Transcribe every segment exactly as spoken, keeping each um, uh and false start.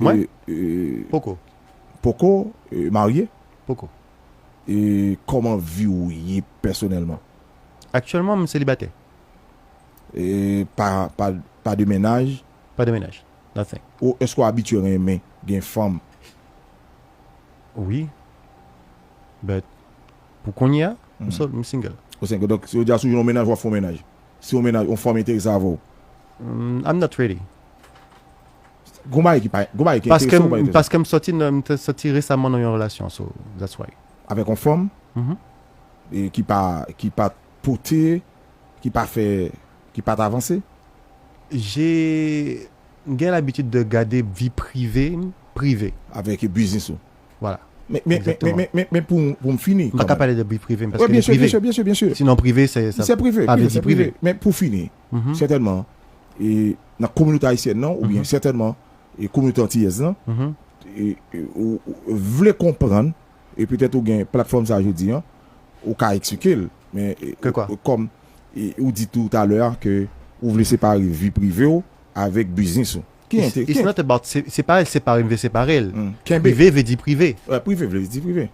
Mwen? E, e, Poko. Poko, e, marye? Poko. E kòman vi w ye pèsonèlman? Aktyèlman, m selibatè. E pa, pa, pa de mennaj? Pa de mennaj. Nothing. Ou èske w abitye renmen gen fanm? Wi. But, pou kounye a, m Mhm. so- m single. Ou single. Donk, si w di a sou yon mennaj, w ap fè yon mennaj. Si yon mennaj, yon fanm enterese avè w. Mm, I'm not ready. Gon bagay ki pa, gon bagay ki Paske enterese w, m, pa enterese. Paske m sòti nan, m te sòti resaman nan yon relasyon, so that's why. Avèk yon fanm Mhm. e ki pa, ki pa pote, ki pa fè, ki pa t avanse. J'ai m gen labitid de gade vi prive m prive. Avèk biznis ou. Voilà. Men, men, men, Exactement. men, men, men pou, pou m fini. M pa ka pale de vi prive m paske Wi, byen li sè, byen prive. sè, byen sè, byen sè. Sinon prive, se sa Se prive, pa wi, vle se di prive. Men pou fini, Mhm. sètènman, e nan kominote ayisyèn nan, oubyen Mhm. sètènman, e kominote antiyèz lan, Mhm. e, e, ou, ou vle konprann, e petèt ou gen platfòm sa jodi an, ou ka eksplike l. Men, e, Ke kwa? Kòm e, ou di tou talè a ke ou vle separe vi prive w avèk biznis ou. Ki It's, ente- it's ki- not about se- separe l, separe m vle separe l. Hmm. Kenbe. Prive vle di prive. Wè, prive vle di prive.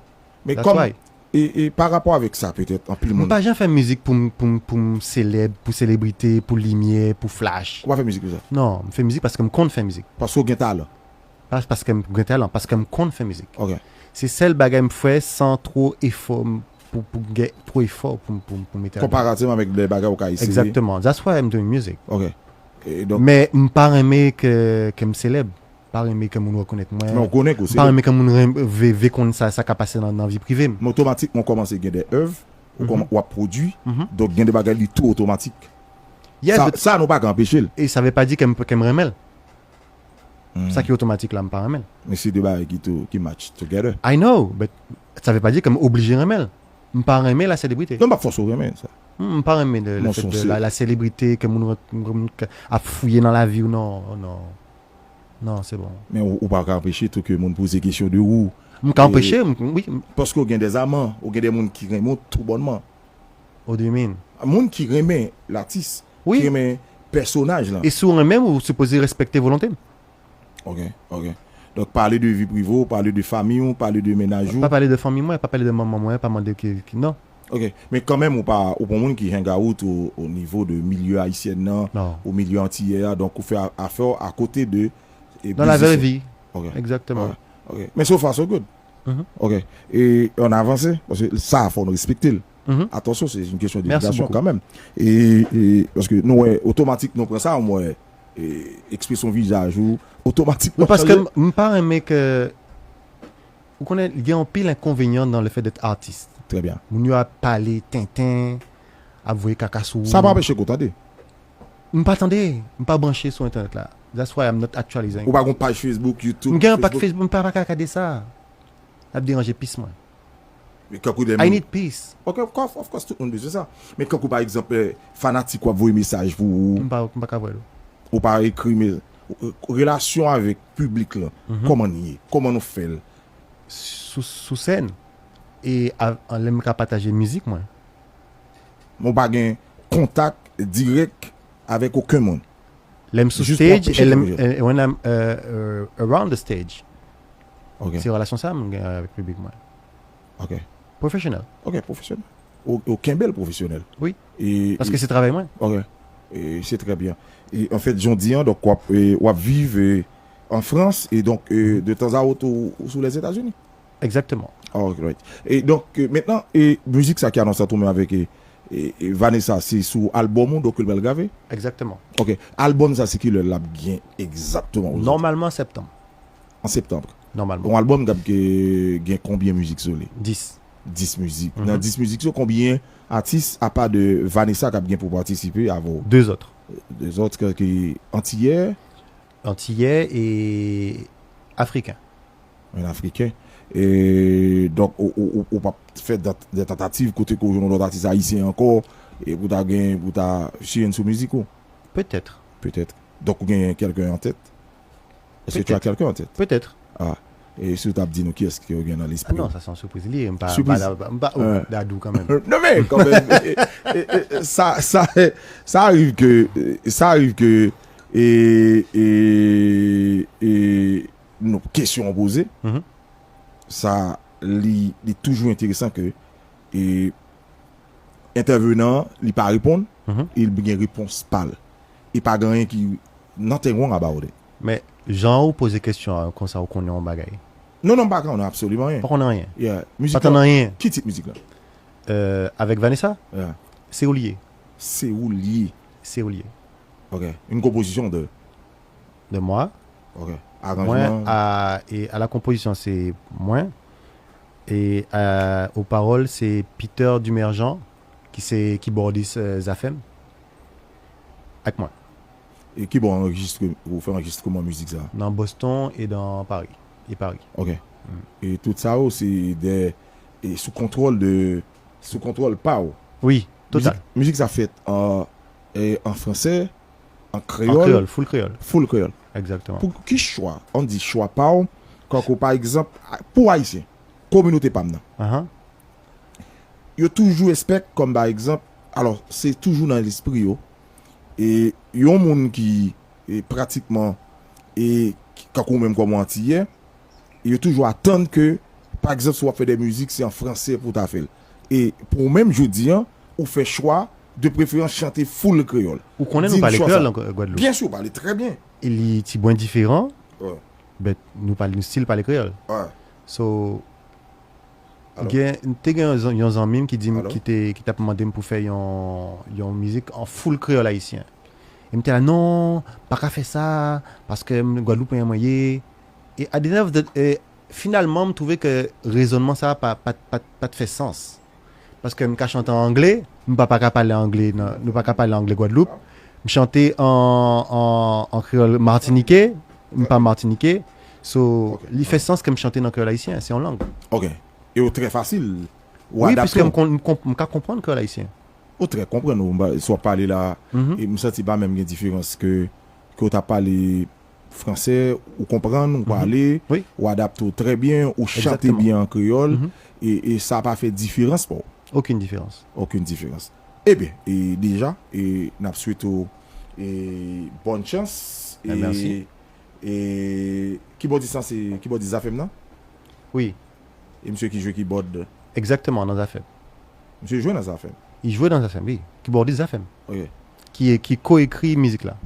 Men That's kòm why. e, e pa rapò avèk sa, petèt, anpil M moun. pa jan fè mizik pou m, pou m, pou m selèb, pou selebrite, pou limyè, pou flash. Ou pa fè mizik pou sa. Non, m fè mizik paske m konn fè mizik. Paske w gen talan. Pas, paske m gen talan, paske m konn fè mizik. Ok. Se sèl bagay m fè san twò efò m- pou, pou gen twò efò pou, pou, pou mete ladan. Konparativman avèk de bagay ou ka eseye. Exactement. That's why I'm doing music. Ok. E donk, Men m pa renmen ke, ke m selèb. Pa renmen ke moun rekonèt mwen. men ou konnen ke ou M pa se. Renmen ke moun ren- ve, ve konn sa, sa ka pase nan, nan vi prive m. Men otomatikman ou kòmanse gen de èv, ou Mhm. kòman- w ap pwodui, Mhm. donk gen de bagay li tou otomatik. Yes, Sa, but- sa nou pa ka anpeche l. E sa vle pa di ke m, ke m renmen l. Hmm. Sa ki otomatik la, m pa renmen l. Men se de bagay ki tou, ki match together. I know, but sa vle pa di ke m oblije renmen l. M pa renmen la selebrite. Non, m pa fòse w renmen sa. Hmm, M pa renmen de, le Mon fèt son de se- la, la selebrite, ke moun, ran- moun ke- ap fouye nan lavi w, non, non. Non, se bon. Men ou, ou pa ka anpeche tou ke moun poze kesyon de ou. M ka E- anpeche, m- wi. M- Paske ou gen de aman, ou gen de moun ki renmen w tou bònman. What do you mean? Moun ki renmen latis, Wi. Ki renmen pèsonaj lan. E si w renmen m, ou sipoze respekte volonte m. Ok, ok. Donk, pale de vi prive w, pale de fanmi w, pale de mennaj ou. Pa pale de fanmi mwen, pa pale de manman mwen, pa mande ki, ki non. Ok, men kanmenm, ou pa, ou pa moun ki hang out o, o nivo de milye ayisyèn nan, Non. o milye antiyè a, donk ou fè a- afè w akote de e Dans la biznis vraie ou. Vie. Ok. Exactement. Ok, ok. Men so far so good. Mhm. Ok. E ann avanse, paske sa, fò nou respekte l. Mhm. Atansyon, se yon kesyon Merci dedikasyon beaucoup. kanmenm. E, e paske nou wè, otomatik, nou pran sa, mwen, e, ekspresyon vizaj ou, otomatikman Non, paske chanje. m m pa renmen ke, ou konnen, gen anpil enkonvenyan nan le fèt d'être artist. Trè byen. Moun yo ap pale tenten, ap voye kaka sou ou. Sa pa anpeche ke w tande. M pa tande, m pa branche sou entènèt la. That's why I'm not actualizing. Ou pa gon paj Facebook, YouTube, M gen yon pak Facebook. Facebook, m pa, pa ka gade sa. L ap deranje pis mwen. Men kankou de I moun. Need peace. Ok, of course, of course, tout moun bezwen sa. Men kankou, pa egzanp, eh, fanatik w ap voye mesaj pou ou, M pa, m pa ka wè l. ou pa ekri, men relasyon avèk piblik lan, Mhm. Kòman l ye? Kòman nou fè l? Sou, sou sèn. E a- an lè m ka pataje mizik mwen. Men w pa gen kontak dirèk avèk okenn moun. Lè m sou Jis pou stage, anpeche e lè m, te pwodui. e- when I'm uh, uh, around the stage. Ok, Se relasyon sa m gen avèk piblik mwen. ok. Professional. Ok, pwofesyonèl. Ou, ou kenbe l pwofesyonèl. Wi. E, Paske e- se travay mwen. Ok. E se trè byen. E an fèt, jodi an, donk, w ap, e, w ap viv, e, an Frans, e donk, e, de tanzawot ou, ou sou Lèzetazini. Exactement. Alright. E donk, e, mentnan, e, mizik sa ki anonse tou menm avèk, e, e, e, Vanessa, se sou albòm ou, donk, ou pral grave? Exactement. Ok. Albòm sa, se ki lè l ap gen egzakteman? Nòmalman septanm. An septanm. Nòmalman. Yon albòm k ap gen, gen konbyen mizik sou li? Dis. Dis mizik. Mhm. Nan dis mizik yo, konbyen atis, apa de Vanessa, k ap gen pou patisipe avè w? De zòt. De zòt ki, ki antiyè? Antiyè e afriken. Yon afriken. E donk, ou, ou, ou, ou p ap fè dat- de tantativ kote ke w jwenn yon lòt atis ayisyen ankò, e pou ta gen, pou ta cheer sou mizik ou? Petèt. Petèt. Donk, ou gen kèlken an tèt? Èske tu as Petèt. Quelqu'un en tête? Petèt. Ah. E si w t ap di nou kiyès ke w gen nan Ah lespri? Non, sa se yon sipriz li ye. M pa, Sipriz. M pa, m pa, oh, Ouais. Dadou kanmenm. Non, men kanmenm, e, e, e, sa, sa, sa rive ke, sa rive ke, e, e, e, nou, kesyon w poze, sa, li, li toujou enteresan ke, e, entèvenan an, li pa reponn, e li gen repons pa l. E pa gen anyen ki, nothing wrong about it. Men, jan ou poze kesyon an, konsa ou konnen yon bagay. Non, non, m pa konnen absoliman anyen. Pa konnen anyen. Yeah. Pa tann anyen. Ki tit mizik la? Euh, avec Vanessa, Yeah. C'est où lié. C'est où lié. C'est où lié. Ok. Une composition de. De moi. Ok. Mwen, Aranjman. à, et à la composition, c'est moi. Et euh, aux paroles, c'est Peter Dumergent, qui c'est kibòdis euh, Zafèm. Avec moi. E ki bò anrejistre, ou fè anrejistreman mizik sa? Dans Boston et dans Paris. Et Paris. Ok. E tout sa yo, se de, e sou kontwòl de, sou kontwòl pa w. Oui, total. Mizik, mizik sa fèt an, e, an fransè, an En kreyòl, créole, full créole. Full kreyòl. Exactement. Pou ki chwa, ann di chwa pa w, kankou pa egzanp, pou Ayisyen, kominote pa m nan. Uh-huh. Yo toujou espèk, kòm pa egzanp, alò, se toujou nan lespri yo, e yon moun ki, e, pratikman, e, kankou menm kòm yon Antiyè, yo toujou atann ke, pa egzanp, si w ap fè de mizik, se an fransè pou w ta fè l. E pou ou menm, jodi an, ou fè chwa, de preferans, chante full kreyòl. Ou konnen Di nou m pale chwa kreyòl sa. Nan Gwadloup. Byen si w pale trè byen. E li ti bwen diferan, Ouais. but nou pale, nou still pale kreyòl. Ouais. So, Alò. Gen, te gen yon zan- yon zanmi m ki di m, Alò. ki te, ki t ap mande m pou fè yon, yon mizik an full kreyòl ayisyen. E m te la, non, pa ka fè sa, paske m Gwadloupyen mwen ye. E at the end of the, e, finalman, m twouve ke rezònman sa pa, pa, pa, pa t fè sans. Paske m ka chante an angle, m pa, pa ka pale angle, nan, nou pa ka pale angle Gwadloup. M chante an, an, an kreyòl matinike, m pa matinike. So, Ok. Li fè sans ke m chante nan kreyòl ayisyen, se yon lang. Ok. E ou trè fasil. Ou Wi, adapte piske w. M, kon- m, kon- m ka konprann kreyòl ayisyen. Ou trè konprann, ou, sa w ap pale la, Mhm. E m santi pa menm gen diferans ke, ke w t ap pale fransè, ou konprann, ou pale, Wi. Ou adapte w trè byen, ou chante Exactement. Byen an kreyòl, Mhm. e, e sa pa fè diferans pou w. Okenn diferans. Okenn diferans. Ebyen, e deja, e n ap swete w, e, bòn chans. Ben, E, mèsi. E kibòdis lan se, kibòdis Zafèm nan? Wi. E misye ki jwe kibòd? Exactement, nan Zafèm. Misye jwe nan Zafèm? Li jwe nan Zafèm, wi. Kibòdis Zafèm. Ok. Ki, ki ko-ekri mizik la.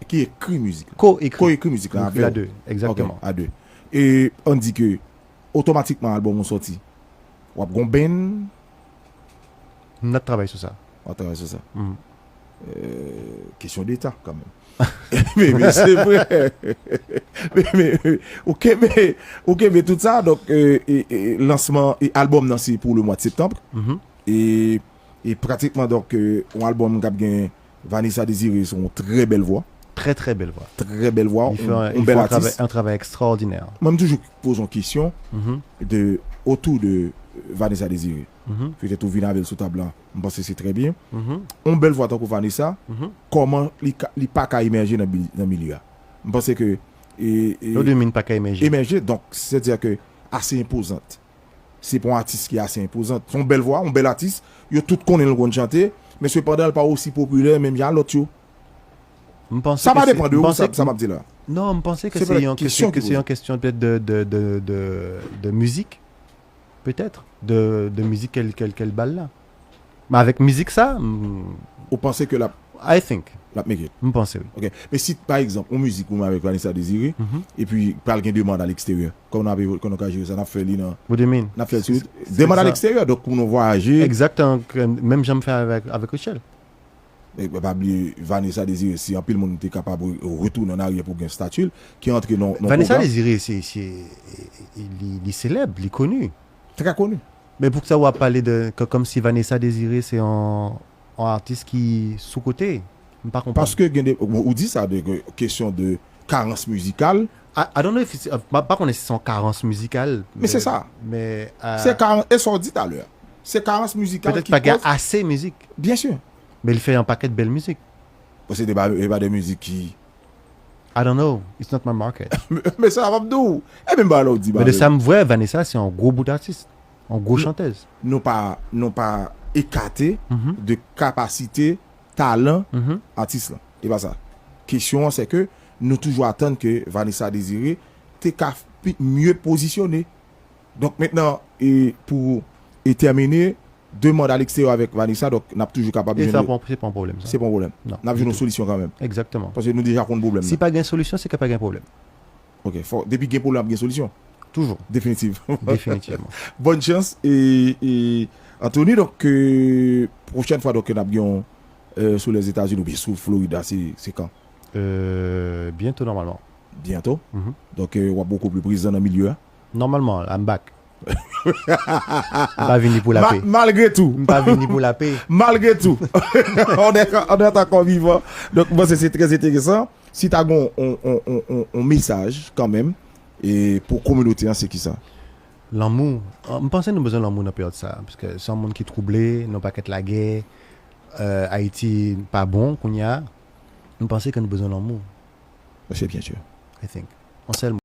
Ki ekri mizik la? Ko-ekri. Ko-ekri mizik la Nou avè fè w? a de, exactement. Ok, a de. E ann di ke otomatikman albòm ou sòti, w ap gon band? M nan travay sou sa. W ap travay sou sa. Mm. Euh, kesyon deta kanmenm. Men, men se vre. Men, men, ou kenbe, ou kenbe tout sa, donk, euh, e, e, lansman e albòm nan se pou le mwa de septanm. Mhm. E, e pratikman, donk, euh, yon albòm k ap gen Vanessa Désiré, se yon trè bèl vwa. Très, très belle voix. Trè bèl vwa, Il fait yon, un, yon il bèl fait un travail, atis. Un travail extraordinaire. Mwen, m toujou poze yon kesyon Mhm. de, otou de Vanessa Désiré. Mhm. Petèt ou vin avè l sou tab la. M panse se trè byen. Mhm. Yon bèl vwa tankou Vanessa, Mhm. kòman li, ka, li pa ka emèje nan, bi- nan milye a? M panse ke e, e, Yo de min pa ka emèje. Emèje, donk, sètadi ke ase enpozant. Se pou yon atis ki ase enpozant. Se yon bèl vwa, yon bèl atis. Yo tout konnen l konn chante, men sepandan, l pa osi popilè menm jan lòt yo. M panse Sa ke pa se- depan de m ou, panse sa, ke- sa m ap di la. Non, m panse ke Se se petèt yon kesyon kesyon, ke ki se yon poze. Kesyon petèt de, de, de, de, de, de mizik, petèt, de, de mizik kèl, kèl, kèl bal la. Men avèk mizik sa, m- Ou panse ke l ap, I think, l ap make it? M panse wi. Ok. Men si, pa egzanp, yon mizik ou menm avèk Vanessa Désiré, Mhm. epi pral gen demann a leksteryè, kòman nou ap, kòman nou ka jere sa? N ap fè li nan, What do you mean? N ap fè l sou Se- se- demann a sa- leksteryè, donk pou nou vwayaje. Egzaktan, menm jan m fè avèk, avèk Rachel. E pa bliye, Vanessa Désiré, si anpil moun te kapab re- retounen an aryè pou gen stati l, ki antre nan, nan Vanessa pwogram. Désiré, se, se, li, li selèb, li koni. Trè koni. Men poukisa w ap pale de, kò- kòm si Vanessa Désiré se yon, yon atis ki sou kote? M pa konprann. Paske gen de, ou, ou di sa de, de kesyon de karans mizikal. I, I don't know if it's, uh, pa, pa konnen si se yon karans mizikal. Men se sa. Men, uh, Se karans, e sa w di talè. Se karans mizikal Petèt ki pa gen koz. Ase mizik. Byen si. Men li fè yon pakèt bèl mizik. Bon, se de ba, e pa de mizik ki. I don't know. It's not my market. Men sa, m ap di w. E menm ba la w di Men de bagay. Sa m vwè, Vanessa se yon gwo bout atis. Yon gwo chantèz. Nou pa, nou pa ekate Mhm. de kapasite, talan Mhm. atis lan. E pa sa. Kesyon an, se ke nou toujou atann ke Vanessa Désiré te ka f- pi- mye pozisyone. Donk mentnan, e pou e tèmine, de manda leksteryè avèk Vanessa, donk n ap toujou kapab E jwenn sa le- pon- se pa yon pwoblèm sa. Se pa yon pwoblèm. Non, N ap jwenn yon Tout. Solisyon kanmenm. Egzakteman. Paske nou deja konn pwoblèm Si nan. Pa gen solisyon, se ke pa gen pwoblèm. Ok, fò, depi gen pwoblèm, ap gen solisyon. Toujou. Definitiv. Definitivman. Bòn chans e, e Anthony, donk euh, pwochèn fwa donk n ap gen yon euh, sou Lèzetazini oubyen sou Florida, se se kan? Euh, bientôt normalman. Bientôt. Mhm. Donk euh, w ap bokou pli prezan nan milye a. Normalman, I'm back. M pa vini pou la Ma- paix. Malgre tou. M pa vini pou la paix. Malgre tou. On est, on est encore vivant. Donk mwen se se trè enteresan. Si ta gen yon, yon, yon, yon, yon mesaj kanmenm e pou kominote an, se ki sa? Lanmou. Ah, m panse nou bezwen lanmou nan peryòd sa. Paske se yon moun ki twouble, nan pakèt lagè. Euh, Ayiti pa bon kounye a. M panse ke nou bezwen lanmou. Se byen sè. I think. Yon sèl